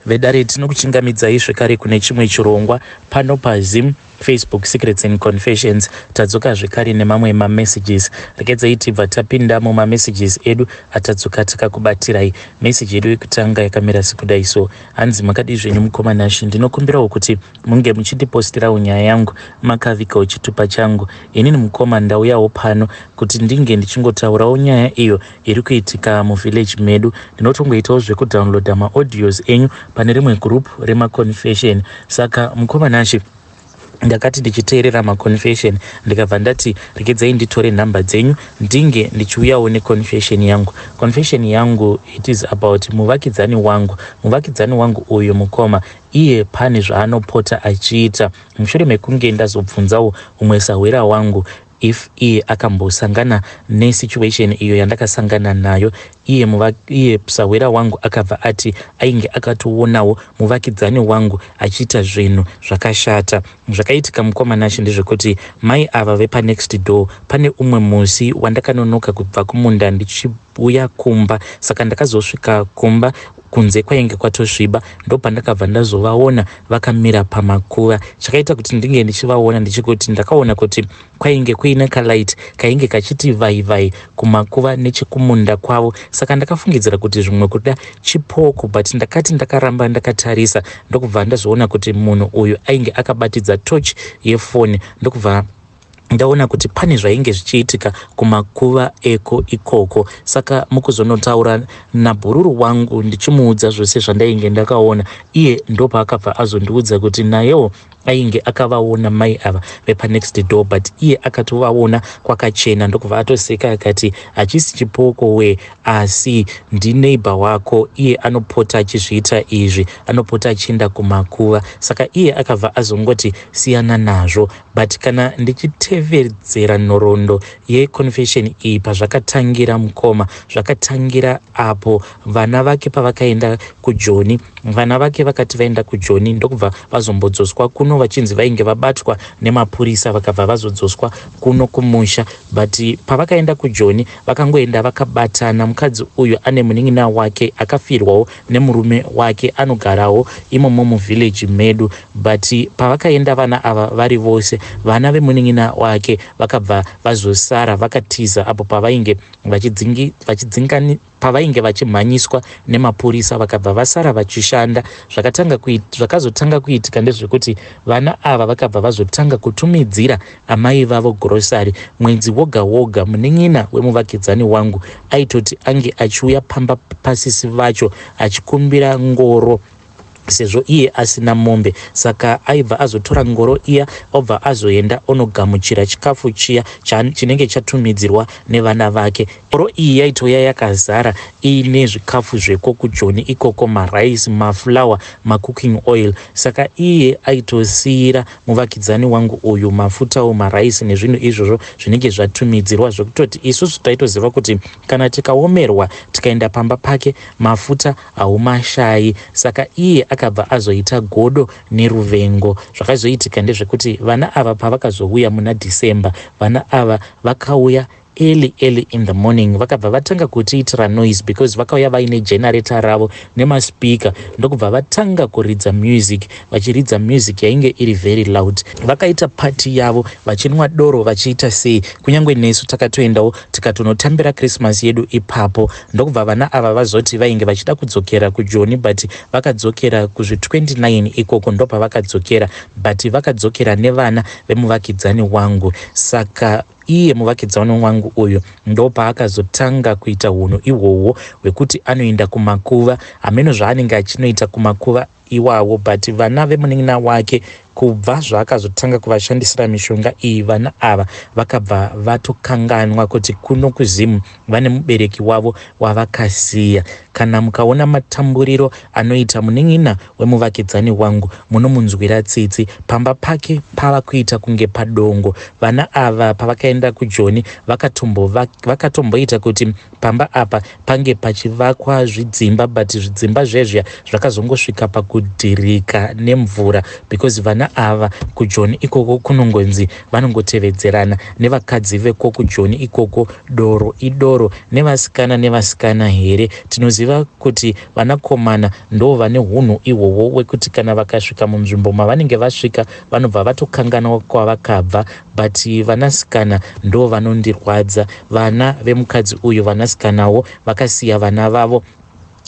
Vedare, tinokuchingamidzai zvekare kune chimwe chirongwa pano paZim Facebook Secrets and Confessions. Tadzoka zvekare nemamwe mamessages. Regedzai tibva tapinda mumamessages edu atadzoka takakubatirai. Meseji yedu yekutanga yakamira sekudai so. Hanzi, "Makadii zvenyu mukoma Nashi? Ndinokumbirawo kuti munge muchindipostirawo nyaya yangu makavigawo chitupa changu. Inini mukoma ndauyawo pano kuti ndinge ndichingotaurawo nyaya iyo iri kuitika muvillage medu. Ndinotongoitawo zvekudownloada maaudios enyu pane rimwe group remaconfession. Saka mukoma Nashi, ndakati ndichiteerera maconfession, ndikabva ndati regedzai nditore nhamba dzenyu ndinge ndichiuyawo neconfession yangu. Confession yangu, it is about muvakidzani wangu. Muvakidzani wangu uyu mukoma, iye pane zvaanopota achiita. Mushure mekunge ndazobvunzawo umwe sahwira wangu if iye akambosangana nesituation iyo yandakasangana nayo, iye sahwira wangu akabva ati ainge akatoonawo muvakidzani wangu achiita zvinhu zvakashata. Zvakaitika mukoma Nashi ndezvekuti mai ava vepanext door, pane umwe musi wandakanonoka kubva kumunda ndichiuya kumba. Saka ndakazosvika kumba kunze kwainge kwatosviba, ndopandakabva ndazovaona vakamira pamakuva. Chakaita kuti ndinge ndichivaona ndichikuti ndakaona kuti kwainge kuine kalight kainge kachiti vai vai kumakuva nechekumunda kwavo. Saka ndakafungidzira kuti zvimwe kuda chipoko, but ndakati ndakaramba ndakatarisa, ndokubva ndazoona kuti munhu uyu ainge akabatidza torch yefoni, ndokubva ndaona kuti pane zvainge zvichiitika kumakuva eko ikoko. Saka mukuzonotaura nabhururu wangu ndichimuudza zvose zvandainge ndakaona, iye ndopaakabva azondiudza kuti nayewo ainge akavaona mai ava vepanext door, but iye akatovaona kwakachena, ndokubva atoseka akati, 'Hachisi chipoko we, asi ndineighbor wako. Iye anopota achizviita izvi, anopota achienda kumakuva.' Saka iye akabva azongoti siyana nazvo. But kana ndichitevedzera nhoroondo yeconfession iyi, pazvakatangira mukoma, zvakatangira apo vana vake pavakaenda kuJoni. Vana vake vakati vaenda kuJoni, ndokubva vazombodzoswa kuno vachinzi vainge vabatwa nemapurisa, vakabva vazodzoswa kuno kumusha. But pavakaenda kuJoni, vakangoenda vakabatana. Mukadzi uyu ane munin'ina wake akafirwawo nemurume wake, anogarawo imomo muvillage medu. But pavakaenda vana ava vari vose, vana vemunin'ina wake vakabva vazosara vakatiza apo pavainge vachidzingani, pavainge vachimhanyiswa nemapurisa, vakabva vasara vachishanda. Zvakazotanga kuitika ndezvekuti vana ava vakabva vazotanga kutumidzira amai vavo grocery mwedzi woga woga. Munin'ina wemuvakidzani wangu aitoti ange achiuya pamba pasisi vacho achikumbira ngoro, sezvo iye asina mombe. Saka aibva azotora ngoro iya, obva azoenda onogamuchira chikafu chiya chinenge chatumidzirwa nevana vake. Ngoro iyi yaitouya yakazara iine zvikafu zveko kuJoni ikoko, marice, maflour, macooking oil. Saka iye aitosiyira muvakidzani wangu uyu mafutawo, marice nezvinhu izvozvo zvinenge zvatumidzirwa, zvekutoti isusu taitoziva kuti kana tikaomerwa tikaenda pamba pake, mafuta haumashayi. Saka iye akabva azoita godo neruvengo. Zvakazoitika ndezvekuti vana ava pavakazouya muna December, vana ava vakauya early early in the morning, vakabva vatanga kutiitira noise because vakauya vaine generator ravo nemaspeaker, ndokubva vatanga kuridza music, vachiridza music yainge iri very loud. Vakaita party yavo, vachinwa doro, vachiita sei. Kunyange nesu takatoendawo tikatonotambira Christmas yedu ipapo. Ndokubva vana ava vazoti vainge vachida kudzokera kuJoni, but vakadzokera kuzvi29 ikoko ndopavakadzokera, but vakadzokera nevana vemuvakidzani wangu. Saka iye muvakidzani wangu uyu ndopaakazotanga kuita unhu ihwohwo hwekuti anoenda kumakuva. Hameno zvaanenge achinoita kumakuva iwawo, but vana vemunin'ina wake, kubva zvaakazotanga kuvashandisira mishonga iyi, vana ava vakabva vatokanganwa kuti kuno kuZimu vane mubereki wavo wavakasiya. Kana mukaona matamburiro anoita munin'ina wemuvakidzani wangu, munomunzwira tsitsi. Pamba pake pava kuita kunge padongo. Vana ava pavakaenda kuJoni, vakatomboita kuti pamba apa pange pachivakwa zvidzimba, but zvidzimba zvezviya zvakazongosvika pakudhirika nemvura because vana Vana ava kuJoni ikoko kunongonzi vanongotevedzerana nevakadzi veko kuJoni ikoko, doro idoro, nevasikana nevasikana here? Tinoziva kuti vanakomana ndo vane hunhu ihwohwo wekuti kana vakasvika munzvimbo mavanenge vasvika vanobva vatokanganwa kwavakabva, but vanasikana ndo vanondirwadza. Vana vemukadzi uyu vanasikanawo vakasiya vana vavo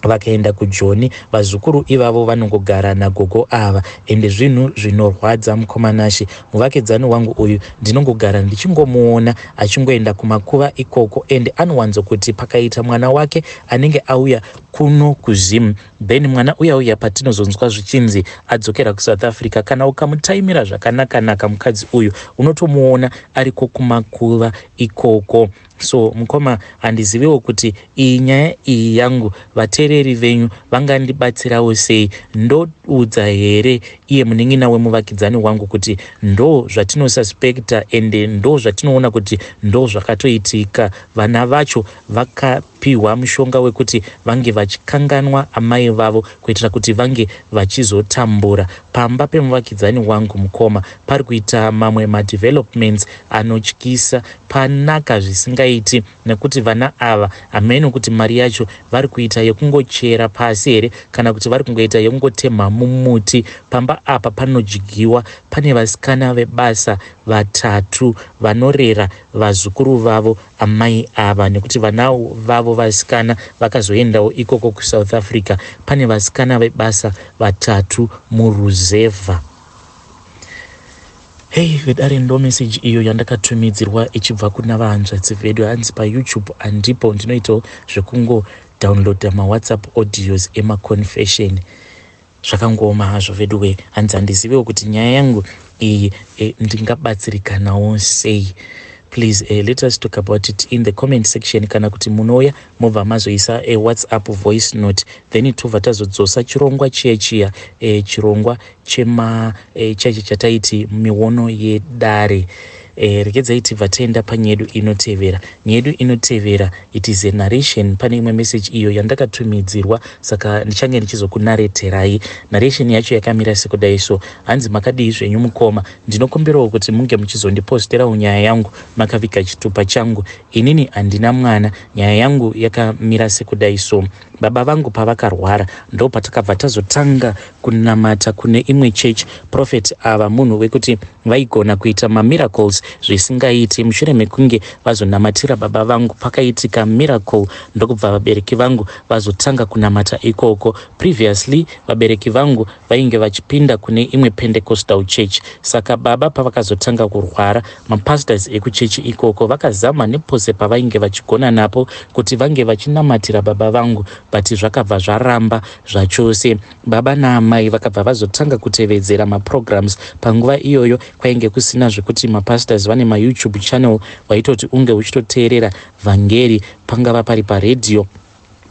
vakaenda kuJoni. Vazukuru ivavo vanongogara nagogo ava, ende zvinhu zvinorwadza, mukoma Nashe. Muvakidzani wangu uyu ndinongogara ndichingomuona achingoenda kumakuva ikoko, ende anowanzokuti pakaita mwana wake anenge auya kuno kuZim, then mwana uya uya patinozonzwa zvichinzi adzokera kuSouth Africa, kana ukamutaimira zvakanaka-naka mukadzi uyu unotomuona ariko kumakuva ikoko. So mukoma, handiziviwo kuti iyi nyaya iyi yangu vateereri venyu vangandibatsirawo sei. Ndoudza here iye munin'ina wemuvakidzani wangu kuti ndo zvatinosuspecta, ende ndo zvatinoona kuti ndo zvakatoitika, vana vacho vakapiwa mushonga wekuti vange vachikanganwa amai vavo kuitira kuti vange vachizotambura pamba pemuvakidzani wangu? Mukoma, pari kuita mamwe madevelopments anotyisa. Panaka zvisingaiti, nekuti vana ava hameno kuti mari yacho vari kuita yekungochera pasi here kana kuti vari kungoita yekungotemha mumuti. Pamba apa panodyiwa. Pane vasikana vebasa vatatu vanorera vazukuru vavo amai ava, nekuti vana vavo vasikana vakazoendawo ikoko kuSouth Africa. Pane vasikana vebasa vatatu muruzevha. Hei vedare, ndo meseji iyo yandakatumidzirwa ichibva kuna vahanzvadzi vedu. Hanzi paYouTube handipo, ndinoitawo zvekungodownloada maWhatsApp audios emaconfession. Zvakangooma hazvo veduwe. Hanzi handiziviwo kuti nyaya yangu iyi ndingabatsirikanawo sei. Please, let us talk about it in the comment section, kana kuti munouya mobva mazoisa a WhatsApp voice note, then tobva tazodzosa chirongwa chiya chiya, chirongwa chema chaicho chataiti miono yedare. Regedzai tibva taenda panyedu inotevera. Nyedu inotevera, it is a narration. Pane imwe message iyo yandakatumidzirwa, saka ndichange ndichizokunareterai. Narration yacho yakamira sekudai so. Hanzi, "Makadii zvenyu mukoma? Ndinokumbirawo kuti munge muchizondiposterawo nyaya yangu makaviga chitupa changu. Inini handina mwana. Nyaya yangu yakamira sekudai so. Baba vangu pavakarwara, ndo patakabva tazotanga kunamata kune imwe church. Prophet ava munhu wekuti vaigona kuita mamiracles zvisingaiti. Mushure mekunge vazonamatira baba vangu, pakaitika miracle, ndokubva vabereki vangu vazotanga kunamata ikoko. Previously vabereki vangu vainge vachipinda kune imwe Pentecostal church. Saka baba pavakazotanga kurwara, mapastors ekuchechi ikoko vakazama nepose pavainge vachigona napo kuti vange vachinamatira baba vangu, but zvakabva zvaramba zvachose. Baba naamai vakabva vazotanga kutevedzera maprograms. Panguva iyoyo kwainge kusina zvekuti mapastors vane maYouTube channel. Waitoti unge uchitoteerera vhangeri, pangava pari paredhiyo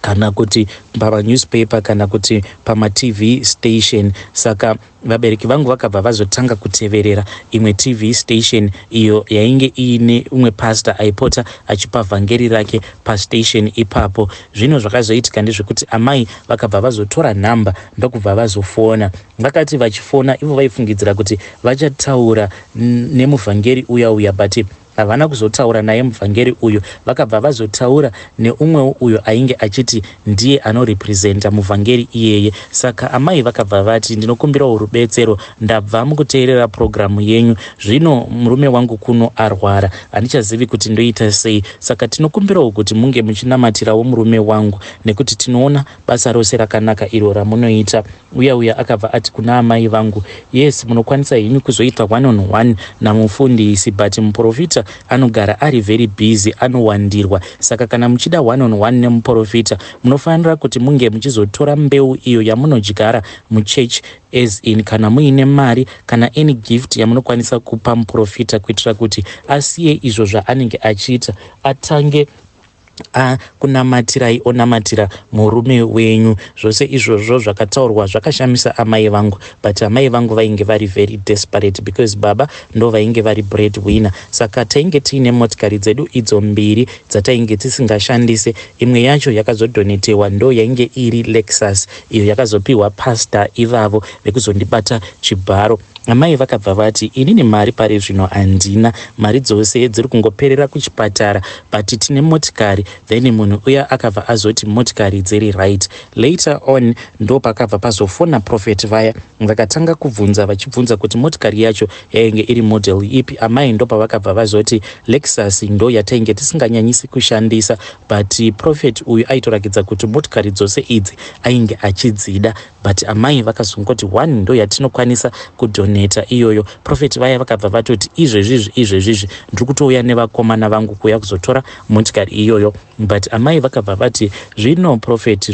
kana kuti pamanewspaper kana kuti pamaTV station. Saka vabereki vangu vakabva vazotanga kuteverera imwe TV station iyo yainge iine umwe pastor aipota achipa vhangeri rake pastation ipapo. Zvino zvakazoitika ndezvekuti amai vakabva vazotora nhamba, ndokubva vazofona. Vakati vachifona, ivo vaifungidzira kuti vachataura nemuvhangeri uya uya, but havana kuzotaura naye muvhangeri uyu. Vakabva vazotaura neumwewo uyo ainge achiti ndiye anorepresenta muvhangeri iyeye. Saka amai vakabva vati, 'Ndinokumbirawo rubetsero. Ndabva mukuteerera purogiramu yenyu. Zvino murume wangu kuno arwara, handichazivi kuti ndoita sei. Saka tinokumbirawo kuti munge muchinamatirawo murume wangu, nekuti tinoona basa rose rakanaka iro ramunoita.' Uya uya akabva ati kuna amai vangu, 'Yes, munokwanisa henyu kuzoita one on one namufundisi, but muprofita anogara ari very busy, anowandirwa. Saka kana muchida one on one nemuprofita, munofanira kuti munge muchizotora mbeu iyo yamunodyara muchechi, as in kana muine mari kana any gift yamunokwanisa kupa muprofita, kuitira kuti asiye izvo zvaanenge achiita, atange Akunamatirai onamatira murume wenyu. Zvose izvozvo zvakataurwa zvakashamisa amai vangu, but amai vangu vainge vari very desperate because baba ndo vainge vari bread winner. Saka tainge tiine motikari dzedu idzo mbiri dzatainge tisingashandise. Imwe yacho yakazodonetewa, ndo yainge iri Lexus iyo yakazopiwa pastor ivavo vekuzondibata chibharo. Amai vakabva vati, "Inini mari pari zvino handina, mari dzose dziri kungoperera kuchipatara, but tine motikari." Then munhu uya akabva azoti motikari dziri right. Later on ndo pakabva pazofona prophet vaya, vakatanga kubvunza, vachibvunza kuti motikari yacho yainge iri model ipi. Amai ndo pavakabva vazoti Lexus ndo yatainge tisinganyanyisi kushandisa, but prophet uyu aitorakidza kuti motikari dzose idzi ainge achidzida. But amai vakazongoti one ndo yatinokwanisa kudoneta iyoyo. Prophet vaya vakabva vatoti, "Izvezvizvi, izvezvizvi ndiri kutouya nevakomana vangu kuuya kuzotora motikari iyoyo." But amai vakabva vati, "Zvino prophet,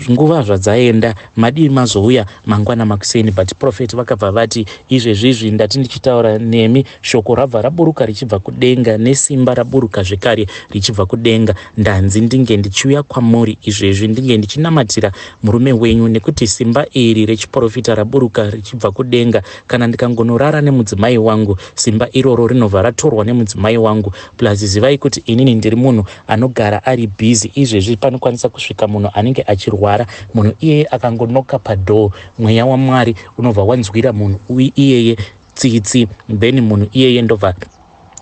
nguva zvadzaenda, madii mazouya mangwana makuseni?" But prophet vakabva vati, "Izvezvizvi ndati ndichitaura nemi, shoko rabva raburuka richibva kudenga, nesimba raburuka zvekare richibva kudenga. Ndanzi ndinge ndichiuya kwamuri izvezvi, ndinge ndichinamatira murume wenyu, nekuti simba iri rechiprofita raburuka richibva kudenga. Kana ndikangonorara nemudzimai wangu, simba iroro rinobva ratorwa nemudzimai wangu. Plus zivai kuti inini ndiri munhu anogara ari busy. Izvezvi panokwanisa kusvika munhu anenge achirwara. Munhu iyeye akangonoka padoor, mweya waMwari unobva wanzwira munhu iyeye tsitsi, then munhu iyeye ndobva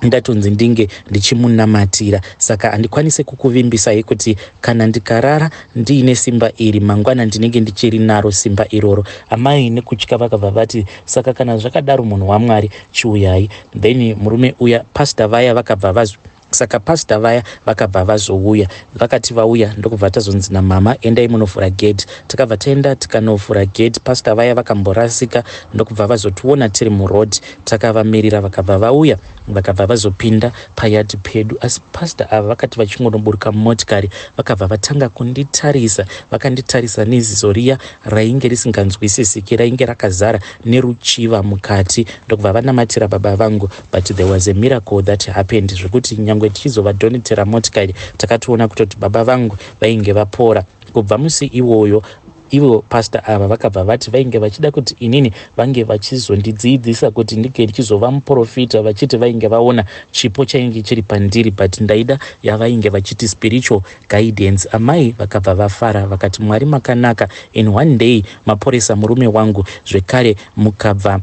ndatonzi ndinge ndichimunamatira. Saka handikwanisi kukuvimbisai kuti kana ndikarara ndiine simba iri, mangwana ndinenge ndichiri naro simba iroro." Amai nekutya vakabva vati, "Saka kana zvakadaro, munhu waMwari, chiuyai." Then murume uya, pastor vaya vakabva vaz saka pastor vaya vakabva vazouya. Vakati vauya, ndokubva tazonzi namama, "Endai munovhura gate." Takabva taenda tikanovhura gate. Pastor vaya vakamborasika, ndokubva vazotiona tiri muroad takavamirira. Vakabva vauya, vakabva vazopinda payard pedu. Asi pastor ava vakati vachingonoburuka mumotikari, vakabva vatanga kunditarisa. Vakanditarisa neziso riya rainge risinganzwisisiki, rainge rakazara neruchiva mukati, ndokubva vanamatira baba vangu. But there was a miracle that happened, zvekuti nyange tichizovadonetera motikari, takatoona kutoti baba vangu vainge vapora. Kubva musi iwoyo, ivo pastor ava vakabva vati vainge vachida kuti inini vange vachizondidzidzisa kuti ndinge ndichizova muprofita, vachiti vainge vaona chipo chainge chiri pandiri, but ndaida yavainge vachiti spiritual guidance. Amai vakabva vafara, vakati, "Mwari makanaka. In one day maporesa murume wangu, zvekare mukabva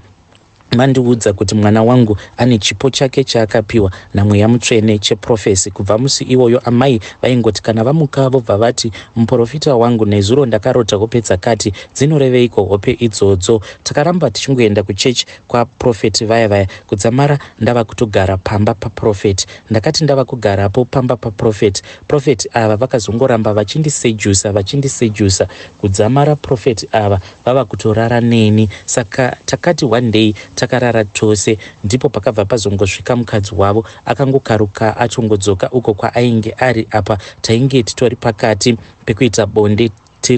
mandiudza kuti mwana wangu ane chipo chake chaakapiwa naMweya Mutsvene cheprophecy." Kubva musi iwoyo, amai vaingoti kana vamuka, vobva vati, "Muprofita wangu, nezuro ndakarota hope dzakati, dzinoreveiko hope idzodzo?" Takaramba tichingoenda kuchechi kwaprofeti vaya vaya kudzamara ndava kutogara pamba paprofeti. Ndakati ndava kugarapo pamba paprofeti, profeti ava vakazongoramba vachindisejusa, vachindisejusa, kudzamara profeti ava vava kutorara neni. Saka takati one day takarara tose, ndipo pakabva pazongosvika mukadzi wavo, akangokaruka atongodzoka uko kwaainge ari. Apa tainge titori pakati pekuita bonde,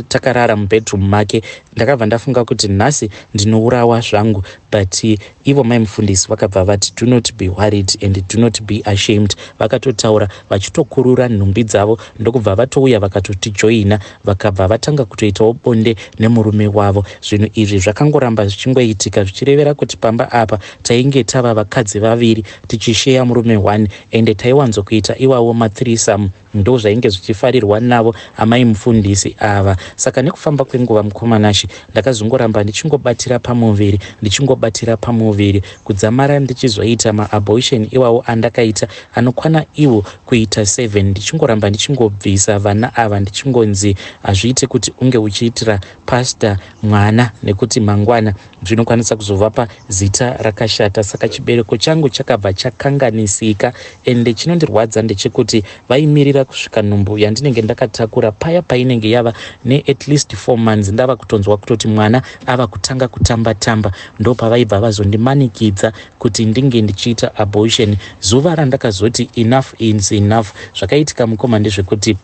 takarara mubedroom make. Ndakabva ndafunga kuti nhasi ndinourawa zvangu, but ivo mai mufundisi vakabva vati, "Do not be worried and do not be ashamed." Vakatotaura vachitokurura nhumbi dzavo, ndokubva vatouya vakatotijoina, vakabva vatanga kutoitawo bonde nemurume wavo. Zvinhu izvi zvakangoramba zvichingoitika, zvichirevera kuti pamba apa tainge tava vakadzi vaviri tichisheya murume 1, ende taiwanzokuita iwawo mathreesome. Ndo zvainge zvichifarirwa navo amai mufundisi ava. Saka nekufamba kwenguva, mukomanashi, ndakazongoramba ndichingobatira pamuviri, ndichingobatira pamuviri, kudzamara ndichizoita maabortion iwawo andakaita, anokwana iwo kuita 7, ndichingoramba ndichingobvisa vana ava, ndichingonzi hazviite kuti unge uchiitira pastor mwana, nekuti mangwana zvinokwanisa kuzovapa zita rakashata. Saka chibereko changu chakabva chakanganisika, ende chinondirwadza ndechekuti vaimirira kusvika nhumbu yandinenge ndakatakura paya painenge yava neat least 4 months, ndava kutonzwa kutoti mwana ava kutanga kutamba tamba, ndo pavaibva vazondimanikidza kuti ndinge ndichiita abortion. Zuva randakazoti enough is enough, zvakaitika, mukoma, ndezvekuti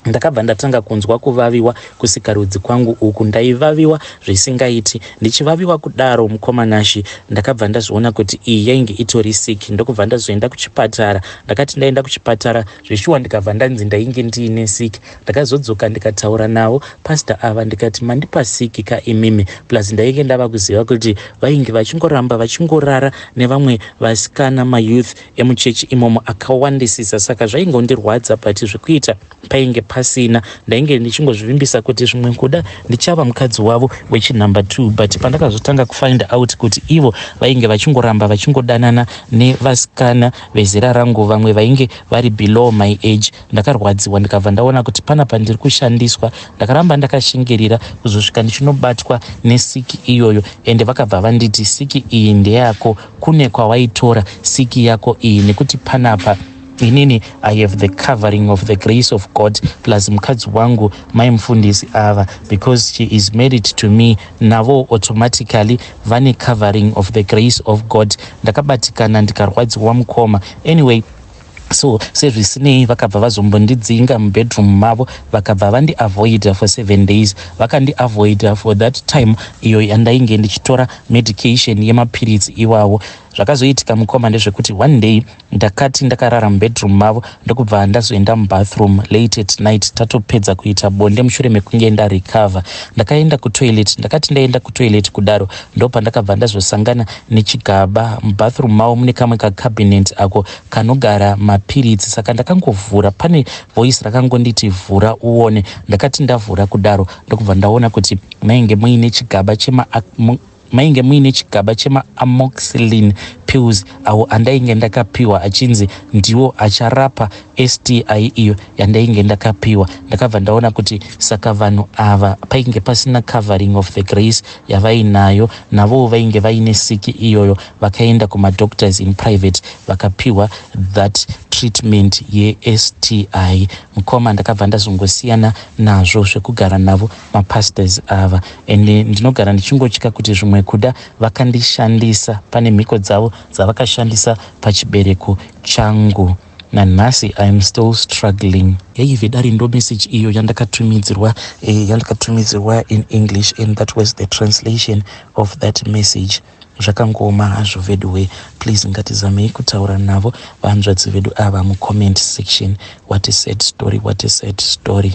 Ndakabva ndatanga kunzwa kuvaviwa kusikarudzi kwangu uku. Ndaivaviwa zvisingaiti. Ndichivaviwa kudaro mukoma Nashy ndakabva ndazviona kuti iyi yainge itori sick ndokubva ndazoenda kuchipatara. Ndakati ndaenda kuchipatara zveshuwa ndikabva ndanzi ndainge ndiine sick. Ndakazodzoka ndikataura navo pastor ava ndikati mandipa sick ka imimi plus ndainge ndava kuziva kuti vainge vachingoramba vachingorara nevamwe vasikana mayouth emuchechi imomo akawandisisa saka zvaingondirwadza but zvekuita painge pasina. Ndainge ndichingozvivimbisa kuti zvimwe kuda ndichava mukadzi wavo wechinumber 2 but pandakazotanga kufind out kuti ivo vainge vachingoramba vachingodanana nevasikana vezera rangu vamwe vainge vari below my age ndakarwadziwa ndikabva ndaona kuti panapa ndiri kushandiswa. Ndakaramba ndakashingirira kuzosvika ndichinobatwa nesiki iyoyo ende vakabva vanditi siki iyi ndeyako kune kwawaitora siki yako iyi nekuti panapa inini I have the covering of the grace of God plus mukadzi wangu mai mufundisi ava because she is married to me navo automatically vane covering of the grace of God. Ndakabatikana ndikarwadziwa mukoma. Anyway, so sezvisinei vakabva vazombondidzinga mubedroom mavo vakabva vandiavoida for 7 days. Vakandiavoida for that time iyo yandainge ndichitora medication yemapiritsi iwawo. Zvakazoitika mukoma ndezvekuti one day ndakati ndakarara mubedroom mavo ndokubva ndazoenda mubathroom late at night tatopedza kuita bonde mushure mekunge ndarecover. Ndakaenda kutoilet, ndakati ndaenda kutoilet kudaro ndopandakabva ndazosangana nechigaba. Mubathroom mavo mune kamwe kacabinet ako kanogara mapiritsi saka ndakangovhura pane voice rakangonditi vhura uone. Ndakati ndavhura kudaro ndokubva ndaona kuti mainge muine chigaba chema mainge muine chigaba chemaamoxicillin pills awo andainge ndakapiwa achinzi ndiwo acharapa STI iyo yandainge ndakapiwa. Ndakabva ndaona kuti saka vanhu ava painge pasina covering of the grace yavainayo, navowo vainge vaine siki iyoyo vakaenda kumadoctors in private vakapiwa that treatment yeSTI. Mukoma, ndakabva ndazongosiyana nazvo zvekugara navo mapastors ava ende ndinogara ndichingotya kuti zvimwe kuda vakandishandisa pane mhiko dzavo dzavakashandisa pachibereko changu. Nanhasi I am still struggling. Yaive dare ndo message iyo yandakatumidzirwa, yandakatumidzirwa in English and that was the translation of that message. Zvakangooma hazvo veduwe. Please ngatizamei kutaura navo vahanzvadzi vedu ava mucomment section. What a sad story, what a sad story.